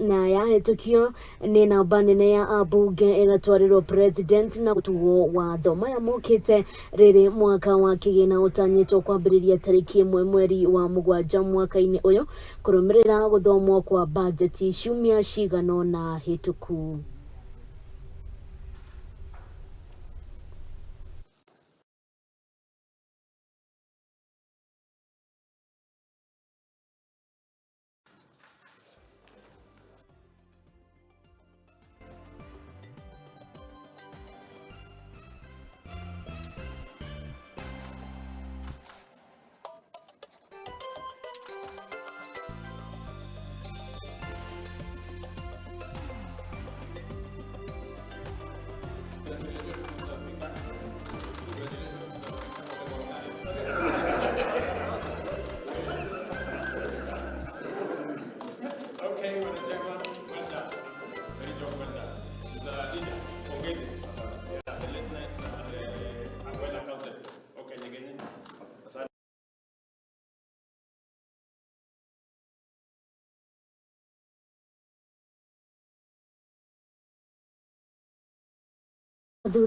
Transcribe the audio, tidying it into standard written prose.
Na yahĩtũkio nĩ namba nene ya ambunge ĩgatwarĩrwo president na gũtuo watho. Maya mokĩte rĩrĩ mwaka wa kĩgĩna ũtanyĩtwo kwambĩrĩria tarĩki 1 mweri wa 7 mwaka-inĩ ũyũ, kũrũmĩrĩra gũthomwo kwa bajeti ciumia cigana ũna hĩtũku. Okay, Madam Chairman, well done. Very job well done. Mr. Adida, pongezi. Yeah, the late night are well accounted. Okay, Nyegenye. Asante. Thutha